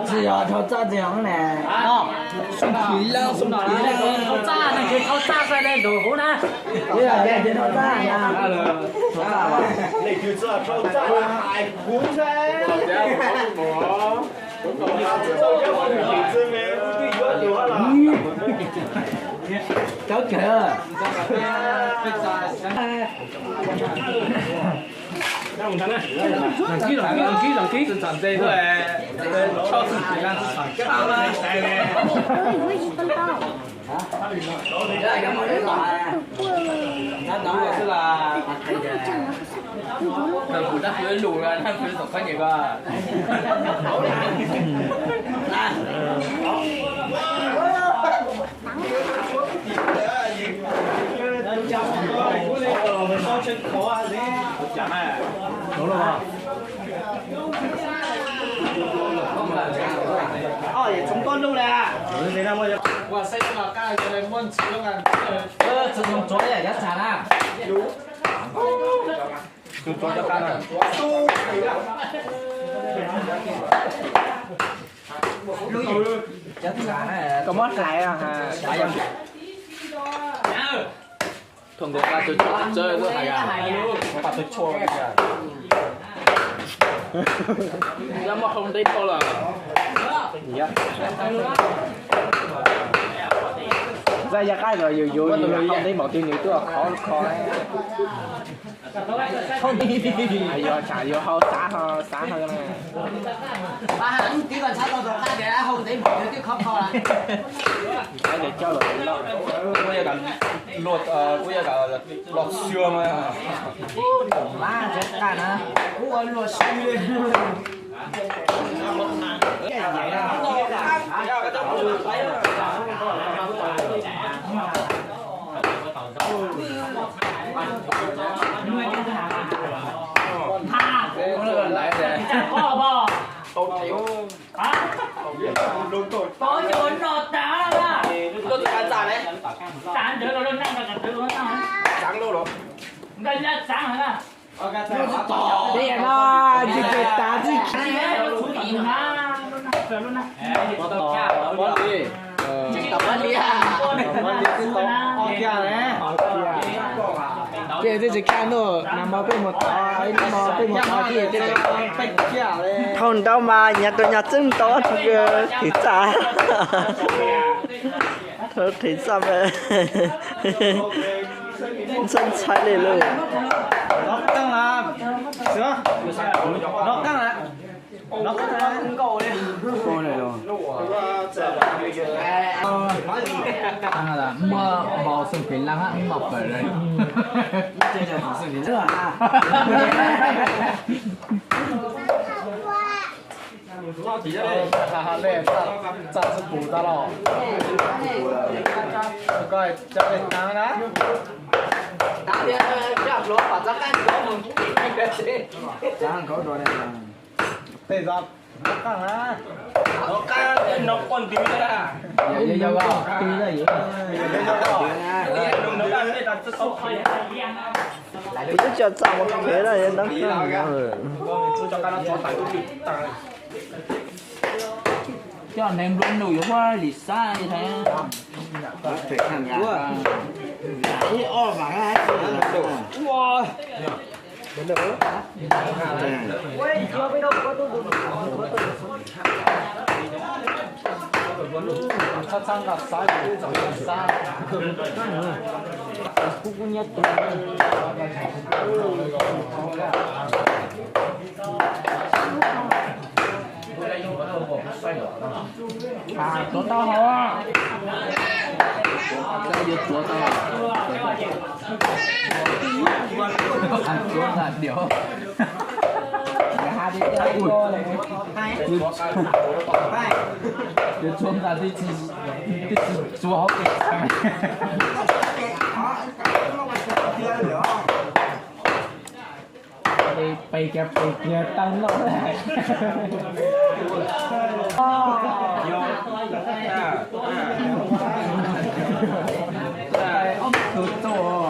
Tsis yog dhau txaj tsis yog ne. Soo Phim Leej, Soo Phim Leej, dhau txaj ne, dhau txaj sai ne, dhau huv na. Dhau txaj na. Dhau txaj. Cov kawg. Koj muab hlais. Thaum ntawd nqa cov tsov txawv tuaj hais, muab hau ntev dhau lawm. Zaj yaj qaib los yus yuav hau ntev npaum twg nws twb khov kho. Yog tsam yuav hau xav ho xav ho. Kuv yuav kom luag, kuv yuav kom los xyuas mas. Kuv ua luag si li. Tias no, tsis pes tas tsis khiav. Tias twb tsis kaj nuj, nag hmo peb mus tod, ib hnub no peb mus tod, thiab tsis kaj. Thaum ntawd mas nyav rau nyav txeeb ntau, thwv txaj, thwv txaj mas ntxhab ntxhab li lawm. Muaj npau xoo kev laj, muaj npau pawg. Txaj xwb pus tag los. Koj cov pem taav na. Tej zaum no qaj no poj ntwv na. Kuv twb tso txaj mus pem na, yog nab. Coj neeg nplua nuj yuav huab li xab li thab. Tuav tau hauv. Yuav tuav tau. Tuav ntag dios. Yuav tshuav nqa tib tsi, tib tsi tsuav hauv kev. Pes kiag pes kiag tawg loj. Ob tug txuj.